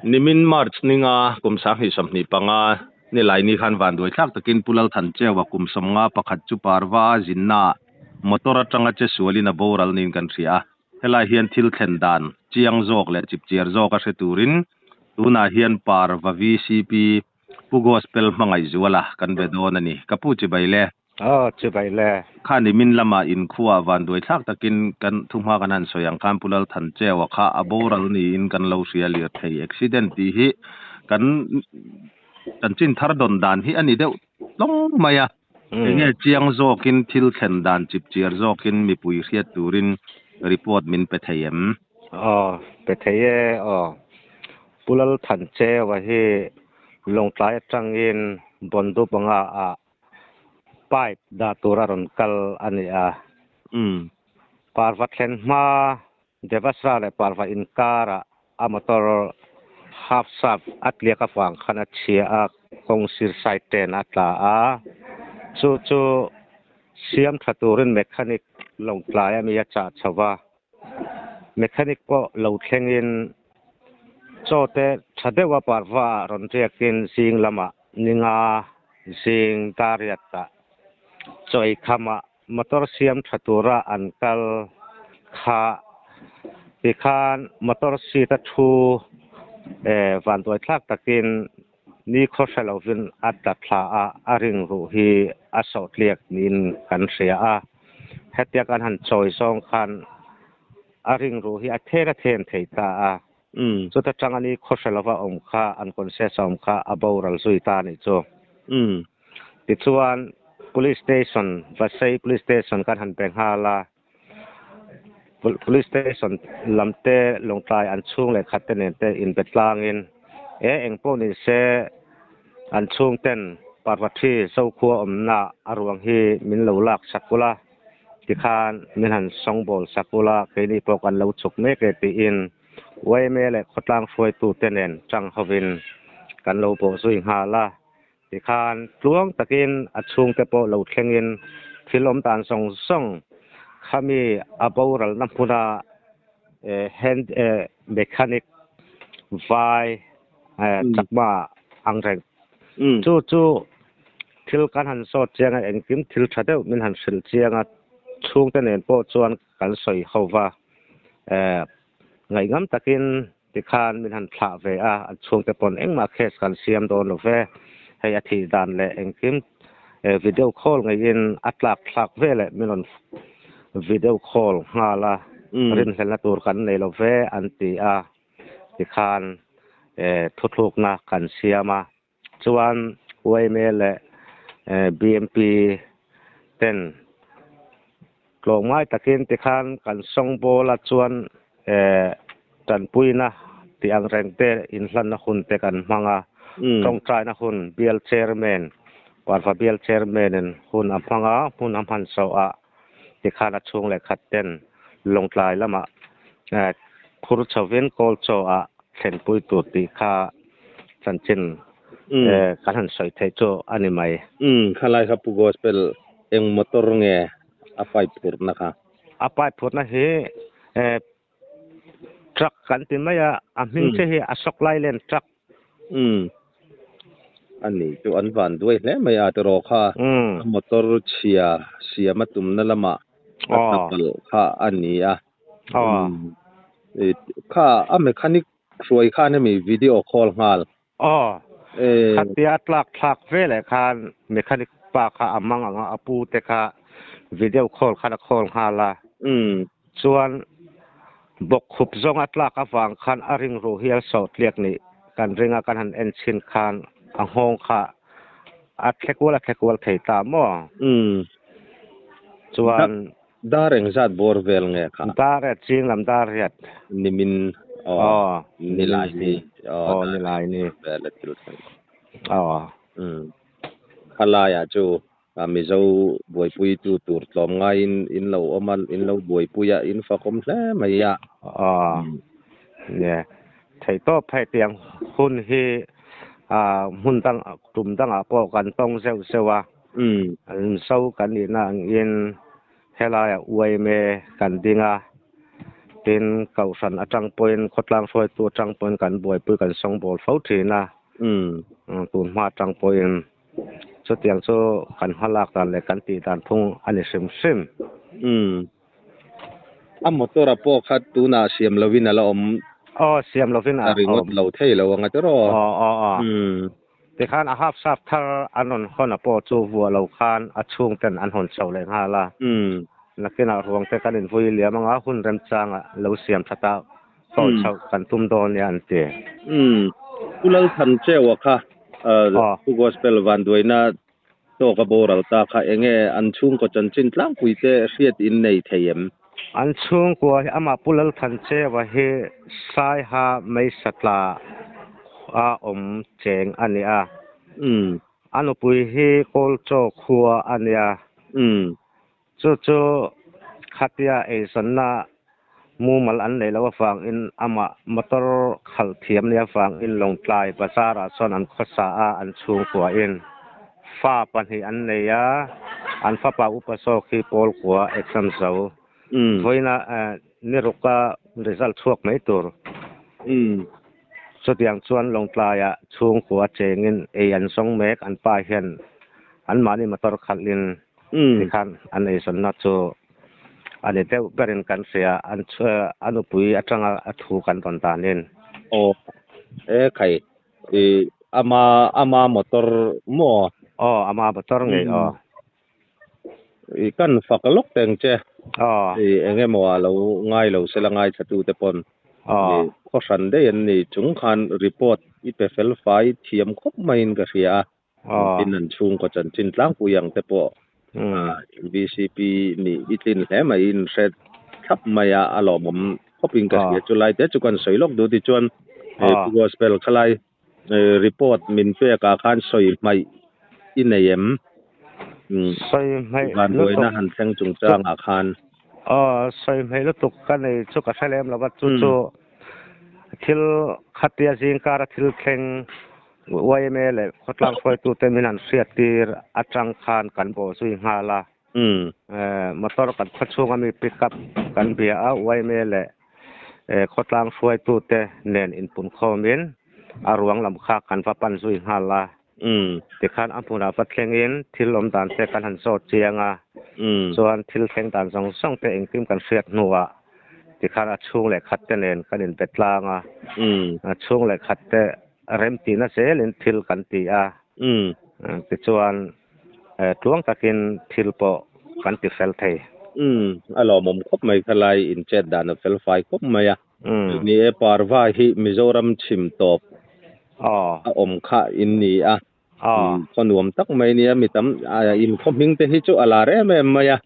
Nimin March ninga kum 2025 nilaini khan vanduai thlak takin Pu Lalthancheua kum 51 chu parva a zinnaah motor atanga che sualin a boral niin kan hria a. Helai hian thil thlen dan chiang zawk leh chipchiar zawk a hre turin tunah hian parva VCP Pu Gospel Hmangaihzuala kan be dawn a ni. Ka pu chibai le. Aw, chibai le. Kha nimin lamah inkhua vanduai thlak takin kan thuhma kan han sawi ang khan Pu Lalthancheua kha a boral niin kan lo hria lirthei accident tih hi kan chanchin thar dawn dan hi a ni deuh tlawng mai a. Enge chiang zawkin thil thlen dan chipchiar zawkin mipui hriat turin report min pe thei em? Aw, pe thei e aw. Pu Lalthancheua hi Lawngtlai atangin Bondu panga ah pipe dah tur a rawn kal a ni a. Parva thlen hma Devasra leh Parva inkarah a motor half shaft a tliak avang khan a chhia a, kawng sir side ten a tla a. Chu chu siam tha turin mechanic Lawngtlai ami a chah chho va. Mechanic pawh lo thlengin chaw te tha deuha parva ah rawn riakin zing lamah ninga zing dariat ah chaw ei khamah motor siam tha tura an kal kha tikhan motor seat a thu vanduai thlak takin ni khaw hre lovin a tla thla a, a ring ruh hi a sawh tliak niin kan hria a. Hetia kan han chawi zawng khan a ring ruh hi a then a then thei ta a. Chuta tanga ni khaw hre lova awm kha unconscious a awm kha a boral zui ta a nih chu. Tichuan Police Station, Vasai Police Station kan han be nghal a. Police Station lam te Lawngtlai an chhung leh khat te nen te inbe tlangin e eng pawh ni se an chhung ten Parvathi Zokhua awmna a ruang hi min lo lak sak ula tikhan min han sawngbawl sak ula keini pawh kan lo chhuk mek e tiin yma leh khawtlang hruaitu te nen tang hovin kan lo bawh zui nghal a. Tikhan tluang takin a chhungte pawh lo thlengin thil awm dan zawng zawng khami a boralna hmuna hand mechanic vai chakma ang reng chu chu thil kan han zawt chiang a engkim thil tha deuh min han hrilh chiang a chhungte nen pawh chuan kan sawi ho va Ngaihngam takin tikhan min han thlah ve a, an chhungte pawn engmah case kan siam dawn lo ve. Hei a thih dan leh engkim video call ngeiin a tlak thlak ve leh min rawn video call nghal a, rinhlelna tur kan nei lo ve an ti a, tikhan thuthlukna kan siam a. Chuan yma leh BMP ten tlawmngai takin tikhan kan sawngbawl a chuan tanpuina tih ang reng te inhlanna hun te kan hmang a, tawngtaina hun bial chairman, Parva bial chairman in hun a hmang a, hmun a hman sawh ah tikhan a chhung leh khat ten Lawngtlai lamah phur chhovin kawl chaw ah thlenpui tur tih kha chanchin kan han sawi theih chu a ni mai. Umm, khalai kha Pu Gospel eng motor nge a pipe phurhna kha? A pipe phurhna hi truck kan ti mai a, a hming che hi Ashok Leyland truck. Umm, a ni chu an van duai hle mai a tiraw kha a motor chhia siam a tumna lamah a tla palh kha a ni a. Umm, kha a mechanic Hruai khan hemi video call nghal. Aw, khatia tlak thlak ve leh khan mechanic pa kha a mang ang a, a pu te kha video call khan a call nghal a. Chuan bawk khup zawng a tlak avang khan a ring ruh hi a sawh tliak nih kan ring a, kan han en chhin khan a nghawng kha a thle kual a thle kual thei ta maw? Chuan Dar engzat bawr vel nge kha? Dar e, ching lam dar riat. Nimin aw, nilai ni. Aw, nilai ni. Vel e thil thleng. Aw. Umm. Khalaiah chu Mizo buaipui tu tur tlawm ngaiin in lo awm a, in lo buaipui a, in fakawm hle mai a. Aw. Nia. Theihtawp hetiang hun hi hmun dang tum dangah pawh kan tawng zeuh zeuh a. Mizo kan nihna angin helaiah yma kan ding a, Tin, Kohhran atang pawhin, khawtlang hruaitu atang pawhin kan buaipui kan sawngbawl fo thin a. Tun hma atang pawhin chutiang chu kan hmalak dan leh kan tih dan phung a ni hrim hrim. A motor a pawh kha tunah siam lovin a la awm. Aw, siam lovin a awm. A ringawt lo thei lo ang a tiraw? Aw, aw, aw. Tikhan a half sap thar an rawn hawn a pawh chu vuah lo khan a chhungten an hawn chho leh nghal a. Nakinah ruang te kan invui liam anga hun remchanga lo siam that a kawl chhoh kan tum dawn nia an ti. Pu Lalthancheua kha Pu Gospel Vanduaina tawka boral ta kha enge an chhungkaw chanchin tlangpui te hriat in nei thei em? An chhungkua hi amah Pu Lalthancheua hi Saiha Meisatla a awm cheng a ni a. A nupui hi Kawlchaw khua a ni a. Chu chu khatia eizawnna mumal an neih loh avangin amah motor khalh thiam nia avangin Lawngtlai bazar ah chuan an khawsa a, an chhungkuahin fa pahnih an nei a, an fapa upa zawk hi Pawlkua exam zo vawiina ni ruka result chhuak mai tur. Chutiang chuan Lawngtlaiah chhungkua chengin ei an zawng mek, an pa hian anmahni motor khalhin Tikhan an eizawnna chu a ni deuh berin kan hria, an a nupui atanga a thu kan rawn danin. Aw e khai i ama ama motor maw? Aw ama motor ngei aw. I kan fak lawk teng che. Aw. I eng emaw a lo ngai lo sela ngaithla te pawn. Aw. Khaw hran daih an ni chung khan report i pe fel fai thiam khawp maiin ka hria a. Tin an chhungkaw chanchin tlangpui ang te pawh VCP nih i tlin hle mai in hre thlap mai a, a lawmawm khawpin ka hria chu lai te chu kan sawi lawk duh tichuan Pu Gospel khalai report min pek ah khan sawi hmaih i nei em? Sawi hmaih Vanduaina han thleng chungchang ah khan. Aw sawi hmaih lutuk ka nei chu ka hre lem lo va chu chu thil khatia zingkara thil thleng Yma leh khawtlang hruaitute min han hriattir atang khan kan bawh zui nghal a. Motor kan khaw chhunga mi pick up kan bia a, yma leh khawtlang hruaitute nen inpunkhawmin a ruang lam kha kan va pan zui nghal a. Tikhan a hmunah va thlengin thil awm dan te kan han zawt chiang a, chuan thil thleng dan zawng zawng te engkim kan hriat hnuah tikhan a chhung leh khat te nen kan inbe tlang a, a chhung leh khat te Remtihna zelin thil kan ti a, tichuan tluang takin thil pawh kan ti fel thei. Umm, a lawmawm khawp mai kha lai inchet dan a fel fai khawp mai a. Ni e, Parva hi Mizoram chhim tawp a awm kha in ni a, khaw nuam tak mai nia, mi tam in khaw hming te hi chu a lar em em mai a.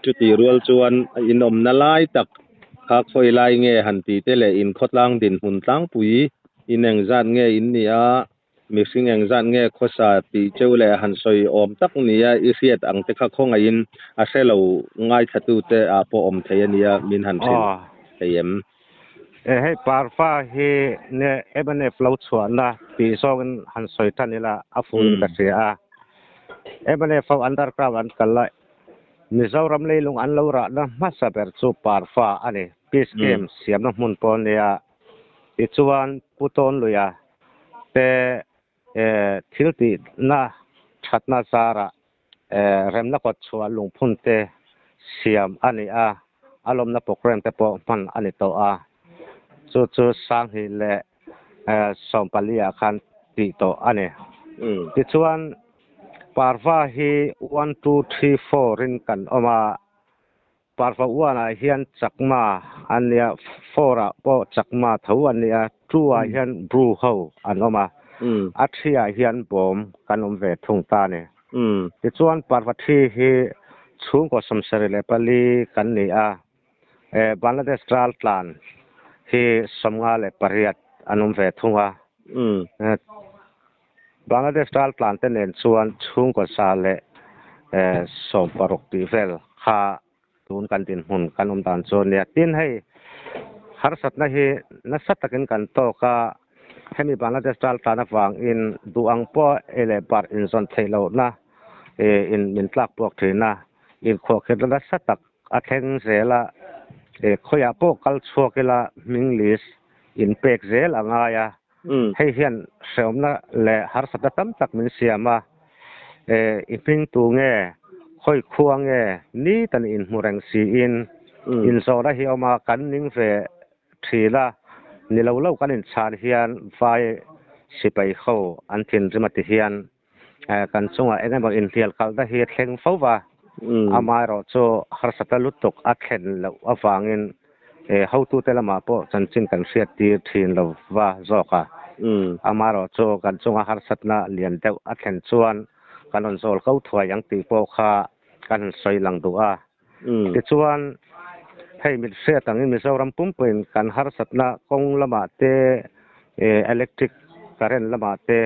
Chutih rual chuan in awmna lai tak kha khawi lai nge han tih te leh in khawtlang dinhmun tlangpui In engzat nge in nih a, mihring engzat nge khawsa tih cheu leh han sawi awm tak nia i hriat ang te kha khawngaihin a hre lo ngaithlatute ah pawh awm thei a nia min han hrilh thei em? E hei Parva hi ne mnf lo chhuahna tih zawngin han sawi tan ila a fuhin ka hria a. Mnf ho underground an kal a, Mizoram leilung an lo rahna hmasa ber chu Parva a ni. Peace Camp siamna hmun pawh a nia. Tichuan, Pu Tawnluia te thil tihna thatna zarah remna kawt chhuah lungphun te siam a ni a, a lawmna program te pawh hman a ni tawh a. Chu chu Sanghnih leh 14 ah khan tih tawh a ni. Tichuan, Parva hi one, two, three, four in kan awm a. Parva one ah hian Chakma an nia, four ah pawh Chakma tho an nia, two ah hian Bru ho an awm a, a three ah hian Bawm kan awm ve thung ta a ni. Tichuan Parva three hi chhungkaw 74 kan ni a, Bangladesh ral tlan hi 58 an awm ve thung a. Bangladesh ral tlan te nen chuan chhungkaw 116 tih vel kha tun kan dinhmun kan awm dan chu a nia. Tin hei harsatna hi nasa takin kan tawk a, hemi Bangladesh ral tlan avangin duh ang pawh ei leh barh inzawn theih lohna in min tlak puak thin a, inkhuahkhirhna nasa tak a thleng zel a. Khawiah pawh kal chhuak ila hming list in pek zel a ngai a, hei hian hrehawmna leh harsatna tam tak min siam a, i hming tu nge, khawi khua nge ni tan inhmu reng siin inzawhna hi a awm a, kan ning ve thin a, ni lo lo kan inchhan hian vai sipai ho an thinrim a ti hian kan chungah eng emaw inhlial kalna hi a thleng fo va, amaherawh chu harsatna lutuk a thlen loh avangin hotute lamah pawh chanchin kan hriat tir thin lo va zawk a, amaherawh chu kan chunga harsatna lian deuh a thlen chuan kan rawn zawl ko thuai ang tih pawh kha kan han sawi lang duh a. Tichuan, hei mit hriat angin Mizoram pumpuiin kan harsatna kawng lamah te, electric current lamah te,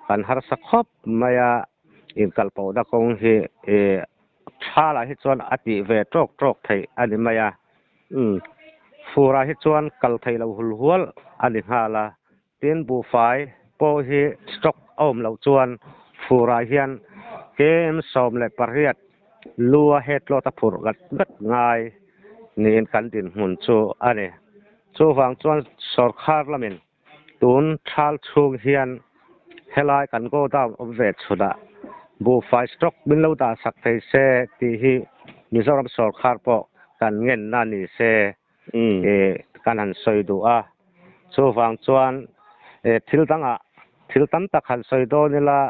Kan harsa khawp mai a, inkalpawhna kawng hi thalah hi chuan a tih ve tawk tawk theih a ni mai a. Furah hi chuan kal theih loh hul hual a ni nghal a, tin buhfai pawh hi stock a awm loh chuan furah hian KM 18 lua headload a phurh ngat ngat ngai niin kan dinhmun chu a ni. Chuvang chuan sawrkhar lamin Tun thal chhung hian helai kan godown awm ve chhunah buhfai stock min lo dah sak thei se tih hi Mizoram sawrkhar pawh kan ngenna ni se kan han sawi duh a. Chuvang chuan thil dangah thil tam tak han sawi dawn ila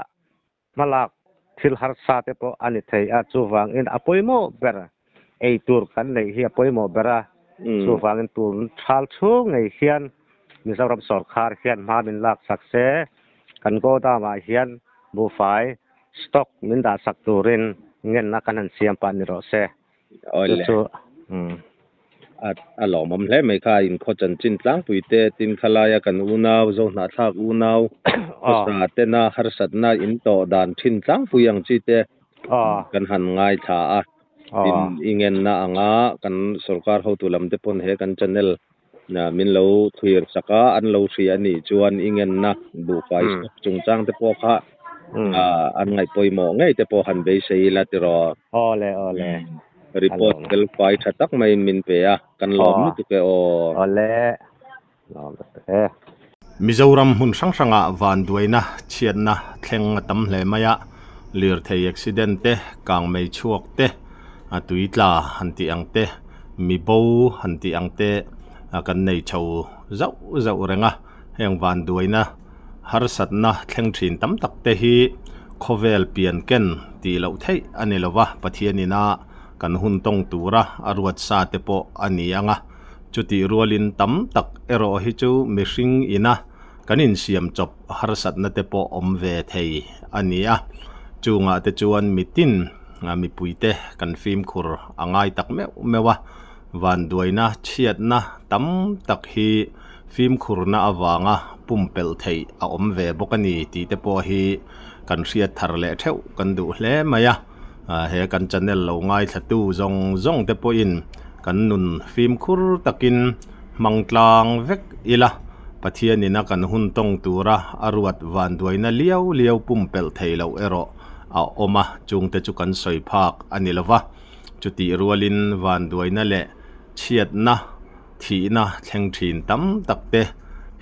Hmalak thil harsa te pawh a ni thei a, chuvangin a pawimawh ber ei tur kan neih hi a pawimawh ber a, chuvangin tun thal chhung ngei hian Mizoram sawrkhar hian hma min lak sak se, kan godown ah hian buhfai stock min dah sak turin ngenna kan han siam pah ni rawh se. Chu chu umm. A a lawmawm hle mai kha inkhaw chanchin tlangpui te tin khalaia kan unau Zohnahthlak unau khawsa tena harsatna in tawh dan thin tlangpui ang chi te kan han ngaithla a tin i ngenna anga kan sorkar hotu lam te pawn he kan channel min lo thlir sak a an lo hria a nih chuan i ngenna buhfai stock chungchang te pawh kha an ngaih pawimawh ngei te pawh han beisei ila tiraw. Awle awle. Report fel fai tha tak maiin min pe a, kan lawm lutuk e aw. Awle, lawm lutuk e. Mizoram hmun hrang hrangah vanduaina chhiatna thleng a tam hle mai a, lirthei accident te, kangmei chhuak te, a tui tla han tih ang te, mi bo han tih ang te kan nei chho zauh zauh reng a, heng vanduaina harsatna thleng thin tam tak te hi khawvel pian ken tih loh theih a ni lo va, Pathianina kan hun tawng tura a ruat sa te pawh a ni ang a, chutih rualin tam tak erawh hi chu mihring ina kan insiam chawp harsatna te pawh awm ve thei a ni a, chungah te chuan mitin mipuite kan fimkhur a ngai tak meuh meuh a, vanduaina chhiatna tam tak hi fimkhurna avanga pumpelh theih a awm ve bawk a ni tih te pawh hi kan hriat thar leh theuh kan duh hle mai a, he kan channel lo ngaithlatu zawng zawng te pawhin kan nun fimkhur takin hmang tlang vek ila, Pathianina kan hun tawng tura a ruat vanduaina liau liau pumpelh theih loh erawh a awm a, chungte chu kan sawi phak a ni lova, chutih rualin vanduaina leh chhiatna Thihna thleng thin tam tak te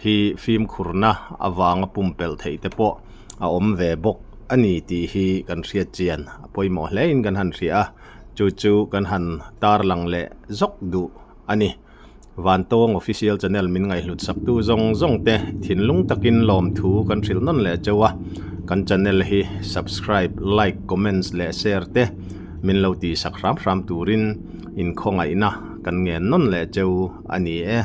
hi fimkhurna avanga pumpelh theih te pawh a awm ve bawk a ni tih hi kan hriat chian a pawimawh hle in kan han hria a, chu chu kan han tarlang leh zawk duh a ni. Vantawng Official Channel min ngaihhlut saktu zawng zawng te thinlung takin lawmthu kan hrilh nawn leh cheu a, kan channel hi subscribe, like, comments leh share te min lo tihsak hram hram turin inkhawngaihna kan ngen nawn leh cheu a ni e.